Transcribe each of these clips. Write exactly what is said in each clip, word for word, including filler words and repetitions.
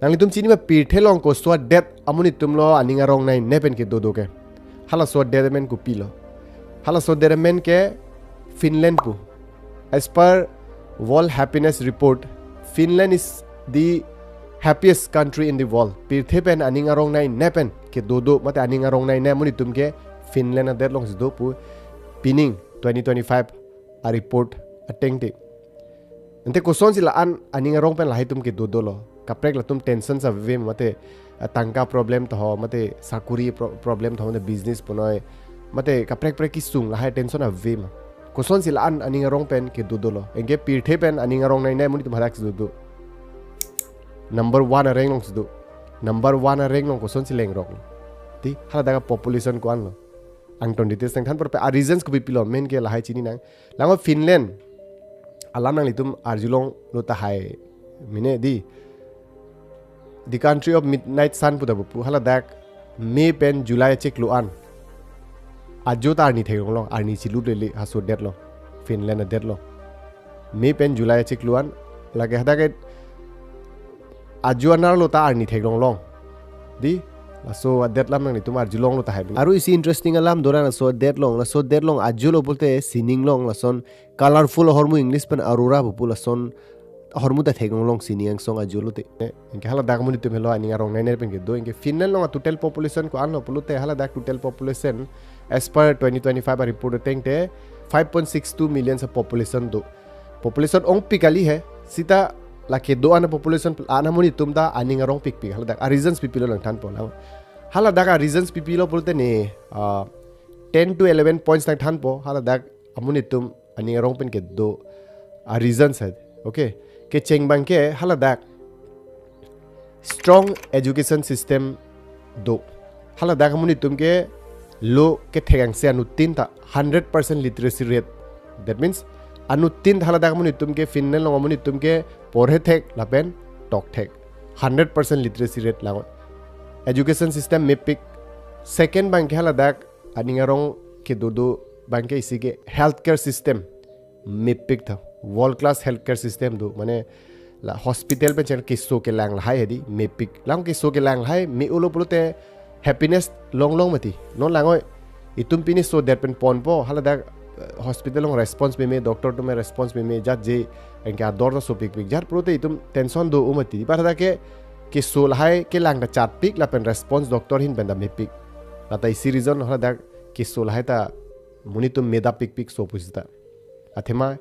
Nanglitum chini ma pirthe along koso adet amonit atumlo aning arong naine pen kedo do ke? Halaso adet amen kopilo? Halaso adet amen ke Finland pu. As per World Happiness Report, Finland is the happiest country in the world. Pirthe pen aning arong naine pen kedo do, mate aning arong naine amonit atum ke Finland adet alongsi do pu pining twenty twenty-five a-report ateng te. Ante kosonsi la-an aning arong pen lahai atum kedo dolo? Kaprek latum tension ave ma, mate, ah, tangka problem ta ho, mate sakuri pro-, problem ta ho, mate business punoi, mate kaprek kaprek kesung lahai tension ave ma? Kosonsi la-an aning arong pen kedo dolo? Anke pirthe pen aning arong naine amonit atum hadak si do do. Number one a-rank alongsi do. Number one a-rank along kosonsi lengroklo? Ti haladak a-population ko-anlo? Angton details nangthan porpe, a-reasons kopipilo, main ke lahai chini nang. Lango Finland alam nanglitum arjulonglo tahai, mene di, the country of midnight sun pu ta pu, haladak May pen July achiklo an ajo ta arni theklonglong, arni chilu lele, haso adet along, Finland adet along. May pen July achiklo an, lake hadak ke ajo anerlo ta arni theklonglong. Di, laso adet alam nanglitum arjulonglo tahai. Aru isi interesting alam dolang laso adet along. Laso adet along ajolo pulote sining along lason colorful ahormu, English pen aurora pu pu, lason ahormu ta theklonglong sining angsong ajolo te. Eh, anke haladak amonit atum helo aning arong naine pen kedo. Anke Finland along a-total population ko-anlo pulote, haladak total population as per twenty twenty-five a-report ateng te five point six two million a-population do. Population ongpik kali he, seta lake do-an a-population an amonit atum ta aning arong pikpik, haladak a-reasons kopipilo nangthanpo lang. Haladak a-reasons kopipilo pulote ne, ah, ten to eleven points nangthanpo, haladak amonit atum aning arong pen kedo a-reasons he. Okay. Kecheng abang ke haladak strong education system do. Haladak amonit atum ke lo kethek angse anuttin ta hundred percent literacy rate. That means anuttin haladak amonit atum ke, Finland along amonit atum ke porhe thek lapen tok thek. Hundred percent literacy rate lang. Education system mepik. Second abang ke haladak aning arong kedo do abang ke isi ke healthcare system mepik tha. World class healthcare system do. Mane la hospital pen chen keso kelang lahai hedi mepik. Lang keso kelang lahai me-olo pulote happiness longlong mati. Non langoi, itum pini so det pen ponpo, haladak, eh, hospital along response meme, doctor atum response meme, jat je anke ador ta sopikpik. Jat pulote itum tension do-o mati. Di pada ke keso lahai kelang ta chatpik lapen response doctor ahin pen ta mepik. Lata isi reason haladak keso lahai ta monit atum me-dap pikpik so pusita. Athema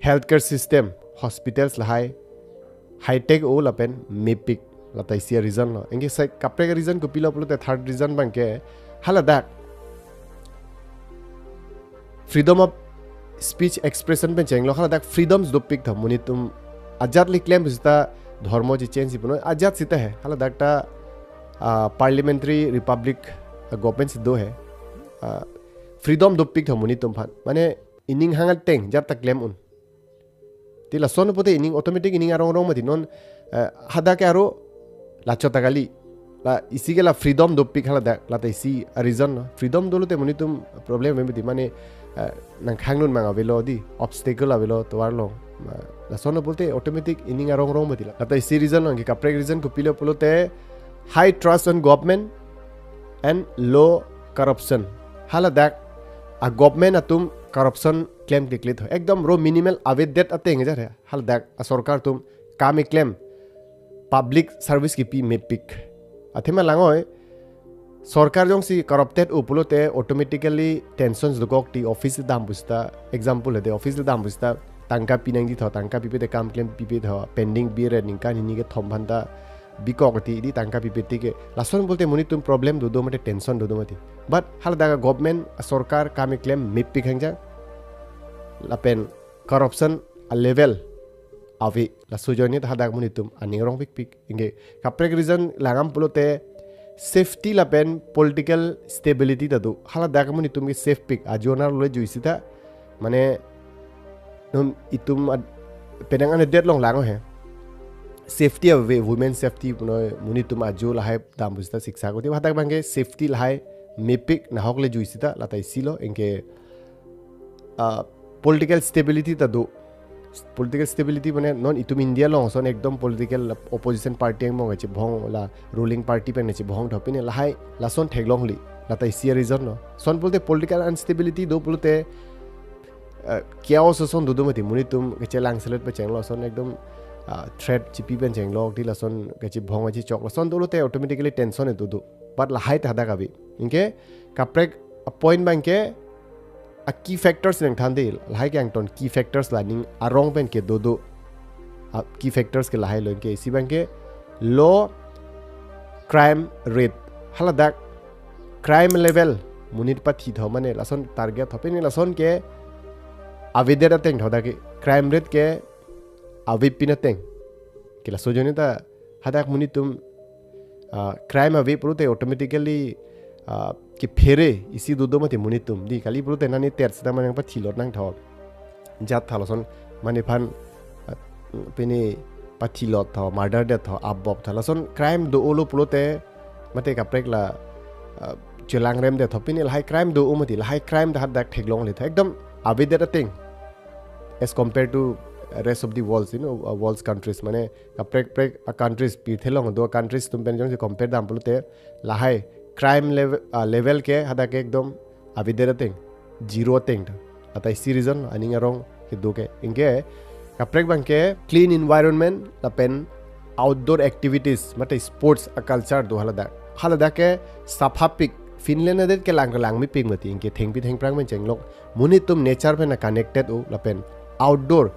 healthcare system, hospitals lahai high tech o lapen mepik, lata isi a-reason lo. Anke sai kaprek reason kopilo pulote, third reason abang ke haladak freedom of speech expression pen chenglo, haladak freedoms dopik tha, monit atum ajat le klem pusita, dhormo chechange si punoi ajat sita he, haladak ta, ah, parliamentary republic, ah, government si do he. Ah, freedom dopik tha monit atum aphan. Mane ining hang ateng jat ta klem un. Ti lason pulote ining automatic ining arong rong mati non, eh, hadak ke aro lachot ta kali. La isi ke la freedom dopik haladak, lata isi a-reason lo. Freedom dolo te monit atum problem meme mati, mane, eh, nangkhang dun mang avelo di, obstacle avelo tovar along. Ma, lason pulote automatic ining arong rong mati la. Lata isi reason lo, anke kaprek reason kopilo pulote high trust on government and low corruption. Haladak a-government atum corruption klem kekle tho. Ekdom ro minimal avedet ateng jat he. Haladak a-sorkar atum kam keklem, public service kipi mepik. Athema langoi, sorkar jongsi corrupted o pulote automatically tensions dokok ti, office dam pusita, example hedi, office dam pusita tangka pinangji tho, tangka pipe te kam klem pipe tho, pending bill re ningkan hini kethom aphan ta bikok ti, di tangka pipe ti ke. Lason pulote monit atum problem dodo mate tension dodo mati. But haladak a-government, a-sorkar kam keklem mepik hangja, lapen corruption a-level ave, laso ajoine ta hadak monit atum aning rong pikpik. Anke kaprek reason langdam pulote safety lapen political stability ta do. Haladak monit atum ke safe pik, ajo anerlo le juisita. Mane non itum ad-, penang anedet along lang he. Safety ave, women safety punoi, monit atum ajo lahai dam pusita siksa kuti. Hadak abang ke safety lahai mepik, nahok le juisita, lata isi lo. Anke, ah, political stability ta do. Political stability mane non itum India along ason ekdom political opposition party angbong kachebhong, la ruling party pen kachebhong thopine lahai lason theklongli. Lata isi a-reason lo. Lason pulote political instability do pulote, uh, chaos ason dodo mati, monit atum kachelang selet pachenglo, ason ekdom, uh, threat chipi pen chenglok, di lason kachebhong kachechok, lason dolote automatically tension itu do. But lahai ta hadak ave. Anke kaprek a-point abangke a-key factors nangthan de, lahai ke angton key factors la ning arong pen kedo do. A-key factors ke lahai lo, anke isi abangke low crime rate. Haladak crime level monit pathi tho mane lason target thopine lason ke avedet ateng tho, dak ke crime rate ke avepin ateng. Ke laso ajoine ta hadak monit atum, ah, crime ave pulote automatically, ah, kephere isi dodo mati monit atum. Di kali pulote nani ter sita mane pathilot nangtho. Jat tha lason mane phan, ah, pine pathilot tho, murder det tho, abop tho. Lason crime do-olo pulote mate kaprek la, ah, chelangrem det thopine lahai crime do-o mati, lahai crime ta hadak theklongle tha. Ekdom avedet ateng as compared to rest of the world, you know, uh, world's countries. Mane kaprek prek a-countries pirthe along do countries atum pen jongsi compare dam pulote lahai crime level, uh, level ke hadak ke ekdom avedet ateng, zero ateng ta. Lata isi reason aning arong kedo ke. Anke kaprek abangke clean environment lapen outdoor activities mate sports a-culture do haladak. Haladak ke saphapik, Finland adet kelang kelangmepik mati, anke thengpi thengphrang pen chenglok. Monit atum nature pen connected o lapen outdoor,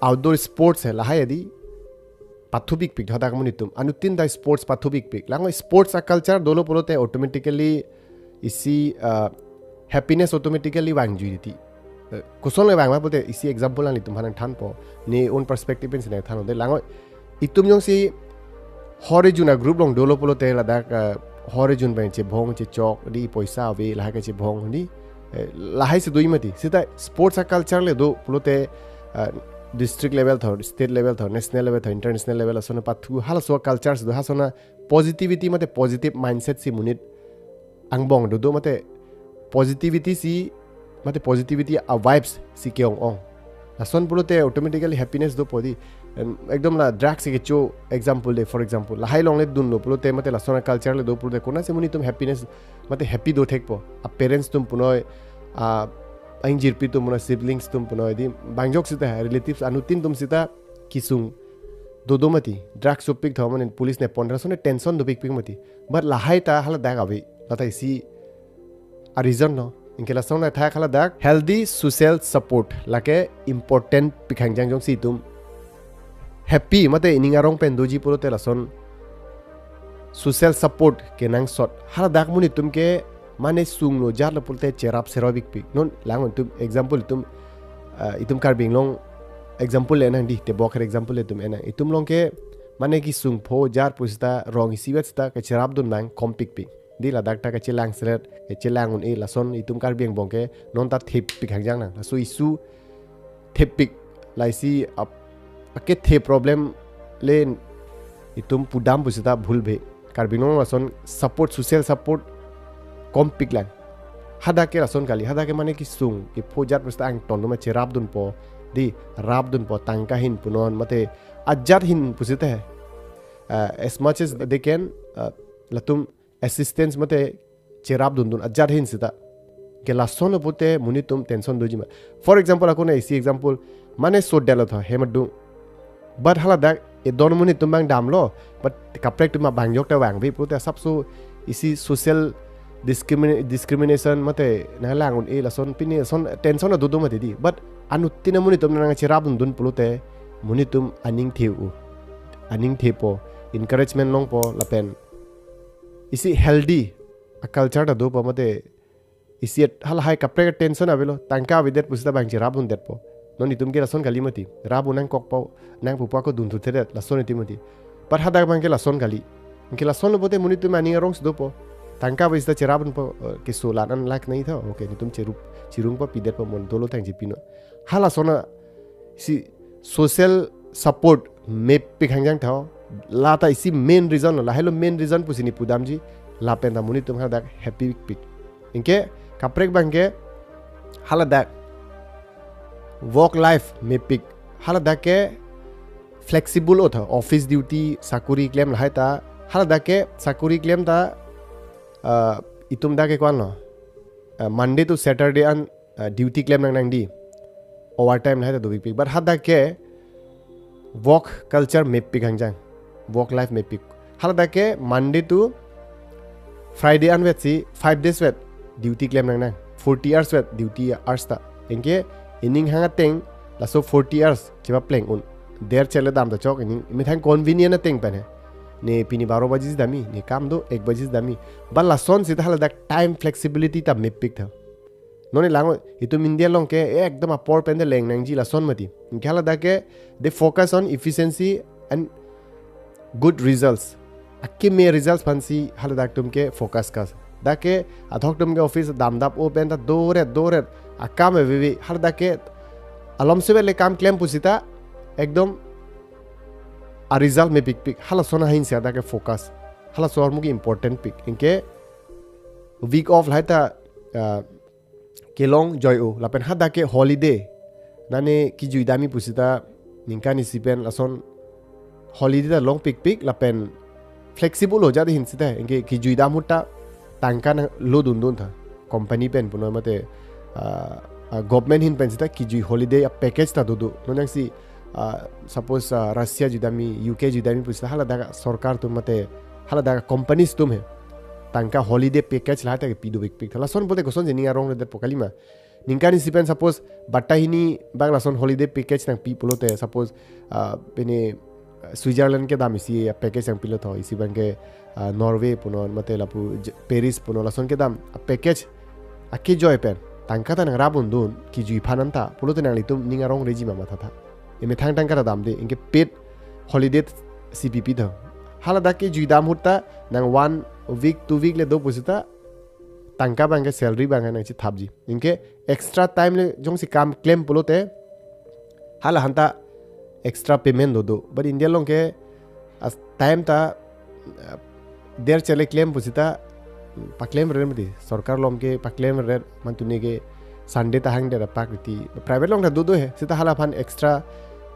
outdoor sports he lahai adi pathupikpik hadak monit atum. Anuttin ta sports pathupikpik. Lang sports a-culture dolo pulote automatically isi, uh, happiness automatically vangjui titi. Uh, koson le vang ma pulote isi example nanglitum aphan nangthanpo. Ne own perspective pensi nangthan de. Lang itum jongsi hor ejun a-group along dolo pulote ladak, uh, hor ejun pen chebhong chechok, di poisa ave lahai kachebhong di, eh, lahai si do-i mati. Sita sports a-culture le do pulote, uh, district level tho, state level tho, national level tho, international level ason pathu, halaso a-culture si do, halason a-positivity mate positive mindset si monit angbong dodo mate positivity si, mate positivity a-vibes si ke-ong-ong. Lason pulote automatically happiness dopo di. Em, ekdom la drugs si kecho example de, for example. Lahai along le dunlo pulote mate lason a-culture le do pulote konatsi monit atum happiness mate happy do thekpo. A-parents atum punoi, a, a-ingjirpi atum punoi, siblings atum punoi di. Bang ajok sita, relatives anuttin atum sita kesung dodo mati. Drugs chopik tho mane police nepon lason tension dopikpik mati. But lahai ta haladak ave. Lata isi a-reason lo. Anke lason athak haladak healthy social support lake important pikhangjang jongsi itum happy mate ining arong pen doji pulote lason social support kenangsot. Haladak monit atum ke mane sunglo jatlo pulote cherap seroi pikpik. Non lang itum example itum, uh, itum Karbi Anglong example le nang di, tebok her example le itum enang. Itum along ke mane kesung pho jar pusita rong isivet sita kacherapdun abang kompikpik. Di ladak ta kachelang selet, kachelang un-e lason itum Karbi angbong ke non ta thepik hangjang nang. Laso issue thepik laisi ap-, akethe problem le itum pudam pusita bhul bhe. Karbi Anglong lason support, social support kompik lang. Hadak ke lason kali, hadak ke mane kesung, kepho jat pusita angton atum cherapdunpo, di rapdunpo, tangka ahin punon, mate ajat ahin pusita he. Uh, as much as they can, uh, latum assistance mate cherapdundun ajat ahin sita. Ke lason pulote monit atum tension doji ma. For example, ako na isi example, mane sodelo tho, hem adung. But haladak edon monit atum abang damlo, but kaprek atum abang ajok ta vangve pulote asapso isi social discrimina-, discrimination mate nanglang un-e lason pine son tension dodo mati di. But anuttin amonit atum nangcherapdundun pulote monit atum aning theu. Aning thepo, encouragement longpo lapen isi healthy a-culture ta dopo mate isi et halahai kaprek tension avelo, tangka avedet pusita abang cherapdundetpo. Non itum ke lason kali mati. Rap un nangkokpo, nangpupo ako dunthuthe det, lason itum mati. But hadak abang ke lason kali. Ke lason lo pulote monit atum aning arong si dopo. Tangka ave sita cherapdunpo, eh, keso la-an lakh nahi tha. Okay, netum cherup, chirungpo pidetpo, mon dolo thang chepinoi. Halason a isi social support mepik hangjang tho. Lata isi main reason lo, lahelo main reason pusi ne pudamji, lapen ta monit atum hadak happy pikpik. Anke kaprek abang ke haladak work life mepik, Haladak ke flexible o tha, office duty sakuri klem lahai ta, haladak ke sakuri klem ta, ah, itum dak ke ko-an lo, ah, Monday to Saturday an, ah, duty klem nang nang di, overtime lahai ta dopikpik. But hadak ke work culture mepik hangjang, work life mepik. Haladak ke Monday to Friday anvet si five days vet duty klem nang nang, forty hours vet duty hours ta. Anke ening hang ateng laso forty hours chepapleng un. Der chele dam ta chok, ening methang convenient ateng pen he. Ne pini baro baji si damji, ne kam do ek baji si damji. But lason seta haladak time flexibility ta mepik tha. Non ne lang, itum India along ke ekdom apor pen de leng nangji lason mati. Anke haladak ke they focus on efficiency and good results. Akeme results aphan si haladak atum ke focus kas. Dak ke adhok atum ke office damdap o pen ta doret doret akam aveve, haladak ke alom sebe le kam klem pusita ekdom a result mepikpik. Halason ahin si hadak ke focus. Halaso ahormu ke important pik. Anke week off lahai ta, ah, kelong joi o, lapen hadak ke holiday. Nane kejui damji pusita ningkan isi pen lason holiday ta longpikpik lapen flexible lo jadi ahin seta, anke kejui dam ahut ta tangka nanglo dundun tha. Company pen punoi mate, ah, ah, government ahin pen seta kejui holiday a package ta dodo. Non jangsi, ah, suppose, ah, Russia jui damji, U K jui damji pusita haladak sorkar atum mate haladak companies atum he tangka holiday package lahai ta kepi dopikpik tha. Lason pulote kosonsi ning arong redet po kalima. Ningkan isi pen suppose batta hini bang lason holiday package nangpi pulote, suppose, ah, pine, ah, Switzerland kedam isi a package nangpilo tho, isi abang ke, ah, Norway punon mate lapu J-, Paris punon, lason kedam a package akejoi pen tangka ta nangrap undun kejui aphan anta pulote nanglitum ning arong reji ma matha tha. Emethang tangka ta damde, anke paid holiday si pipi tho. Haladak kejui dam ahut ta nang one week, two week le do pusita tangka abang ke, salary abang ke nangchethapji. Anke extra time le jongsi kam klem pulote hala aphanta extra payment dodo. But India along ke as time ta, ah, der chele klem pusita paklem rer mati. Sorkar along ke paklem rer, mantune ke Sunday ta hangder apak riti. Private along ta dodo he, seta hala aphan extra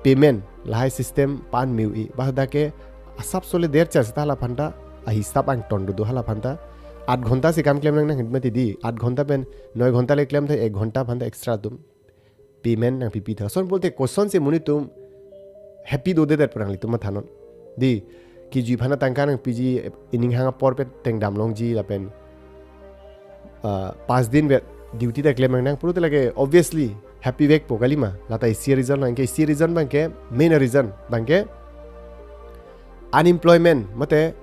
payment lahai system pan miu i. Bah dak ke asap sole der char seta hala aphanta ahisap angton dodo hala aphanta. Aat ghonta si kam klem nang nang mati di. Aat ghonta pen noi ghonta le klem the, ek ghonta aphanta extra atum payment nangpipi tha. Lason pulote kosonsi monit atum happy dodedet pu nanglitum mathanon. Di, kejui aphan tangka nangpiji, ening hang apor pen tengdam longji lapen, ah, pas din vet duty ta klem nang nang pulote lake obviously happy vekpo kalima. Lata isi reason lo, anke isi reason abang ke, main reason abang ke unemployment mate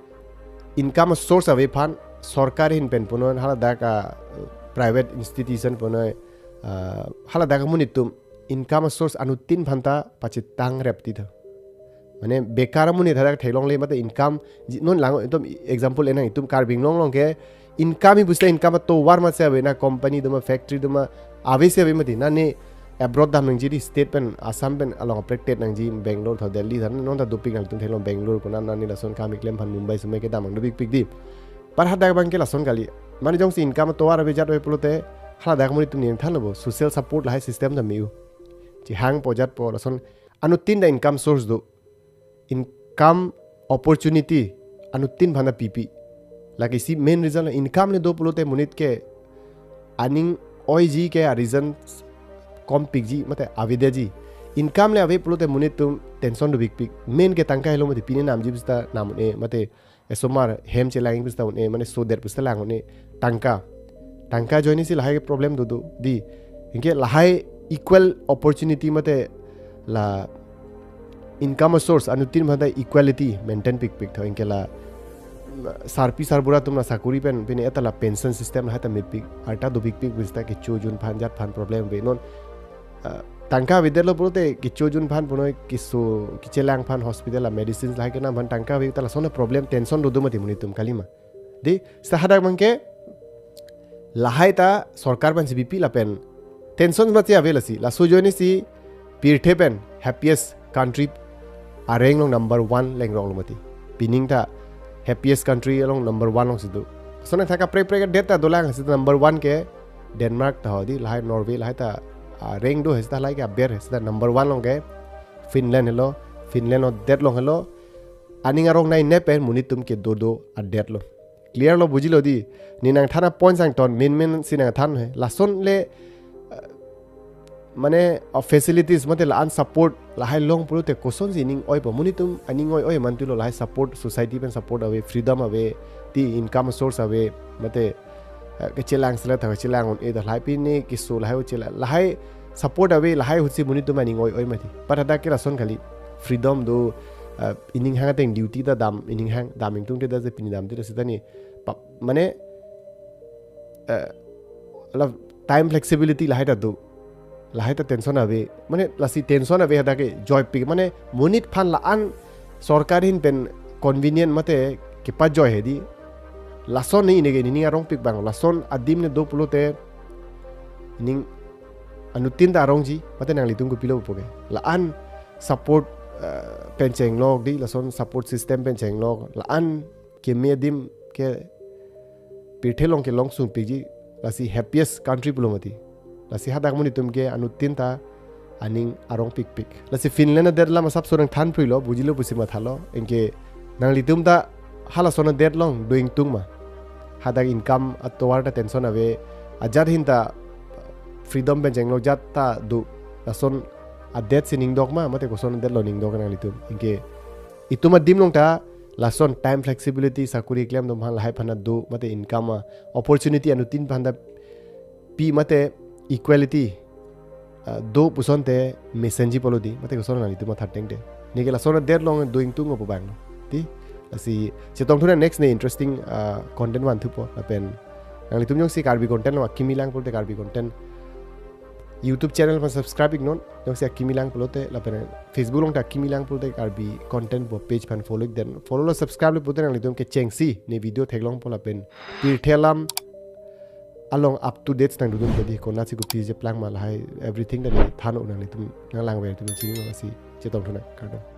income source ave aphan sorkar ahin pen punon, haladak a, uh, private institution punon, uh, haladak amonit atum income source anuttin aphanta pachetang rep ti tha. Mane bekar amonit hadak theklongle mate income ji, non lang itum example enang, itum Karbi Anglong along ke income hi pusita income atovar masi ave, na company doma, factory doma, ave si ave mati. Nane abroad dam nangji di, state pen, Assam pen along aprek tet nangji, Bangalore tho Delhi tho, non ta dopik nangtum theklong Bangalore kona nane lason kam keklem aphan Mumbai sumai kedam nang dopikpik di. But hadak abang ke lason kali. Mane jongsi income atovar ave jat ave pulote haladak amonit atum ning thanlo bo, social support lahai system ta miu. Chehangpo jatpo, lason anuttin ta income source do. Income opportunity anuttin aphanta pipi. Lake isi main reason lo, income le do pulote monit ke aning oiji ke a reason kompikji mate avedetji. Income le ave pulote monit atum tension dopikpik. Main ke tangka helo mate, pine namji pusita nam un-e mate, esomar hem chelangji pusita un-e, mane sodet pusita lang un-e, tangka. Tangka ajoine si lahai problem dodo di. Anke lahai equal opportunity mate la income source anuttin aphanta equality maintain pikpik tho, anke la sarpi sarbura atum la sakuri pen pine eta la pension system lahai ta mepik, arta dopikpik pusita kecho jun aphan jat aphan problem ave non. Ah, tangka avedetlo pulote kecho jun aphan punoi keso kechelang aphan hospital a medicines lahai kenam aphan tangka ave ta, lason a problem, tension dodo mati monit atum kalima. Di, seta hadak abang ke lahai ta sorkar aphansi pipi lapen tension mati ave lasi. Laso ajoine si pirthe pen happiest country a rank along number one lengrok lo mati. Pining ta happiest country along number one alongsi do. Lason athak kaprek prek adet ta dolang, seta number one ke Denmark ta ho di, lahai Norway lahai ta, ah, rank do he, seta lahai ke aber he, seta number one along ke Finland helo, Finland adet along helo, aning arong nai ne pen monit atum kedo do adet lo. Clear lo, bujilo di. Ne nangthan a point sang ton, main main si nangthan he. Lason le, uh, mane, uh, facilities, mate la-an support lahai long pulote kosonsi ning oipo. Monit atum aning oi-oi mantulo, lahai support, society pen support ave, freedom ave, ti income source ave, mate, uh, kechelang sela tha, chelang un-e ta lahai pine keso lahai uchela, lahai support ave, lahai ahutsi monit atum aning oi-oi mati. But hadak ke lason kali, freedom do, uh, ining hang ateng duty ta dam, ining hang dam ingtungte ta je pini damte ta seta ne, pa-, mane, uh, la time flexibility lahai ta do. Lahai ta tension ave. Mane lasi tension ave hadak ke joipik. Mane monit aphan la-an sorkar ahin pen convenient mate kepajoi hedi. Lason ne neke ne ning arongpik abang. Lason adim ne do pulote ning anuttin ta arongji. Mate nanglitum kopilo puke, la-an support, eh, pen chenglok di, lason support system pen chenglok. La-an keme adim ke pirthe along kelong sungpikji, lasi happiest country pulo mati. Lasi hadak monit atum ke anuttin ta aning arongpikpik. Lasi Finland adet alam asapso nangthan phruilo, bujilo pusi mathalo. Anke nanglitum ta halason adet along do ingtung ma? Hadak income atovar ta tension ave, ajat ahin ta freedom pen chenglok ajat ta do. Lason adet si ning dok ma, mate koson adet along ning dok nanglitum? Anke itum adim along ta lason time flexibility, sakuri klem atum aphan, lahai aphan ta do, mate income a-opportunity anuttin aphan ta pi, mate equality, ah, do puson te mesenji pulo di, mate koson nanglitum matha tengte. Neke lason adet along do ingtung opo abang ti. Lasi chetongthu nang next ne interesting, ah, content vanthupo lapen nanglitum jongsi Karbi content along akimi lang pulote Karbi content YouTube channel aphan subscribe iknon. Jongsi akimi lang pulote lapen Facebook along ta akimi lang pulote Karbi content pu page aphan follow ik, then follow lo, subscribe lo pulote nanglitum kechengsi ne video theklongpo lapen pirthe alam along up to date nangdodun tadi, konatsi kopi cheplang ma, lahai everything ta ne than-o, nanglitum nanglangver atum chini lasi chetongthu nang, kardom.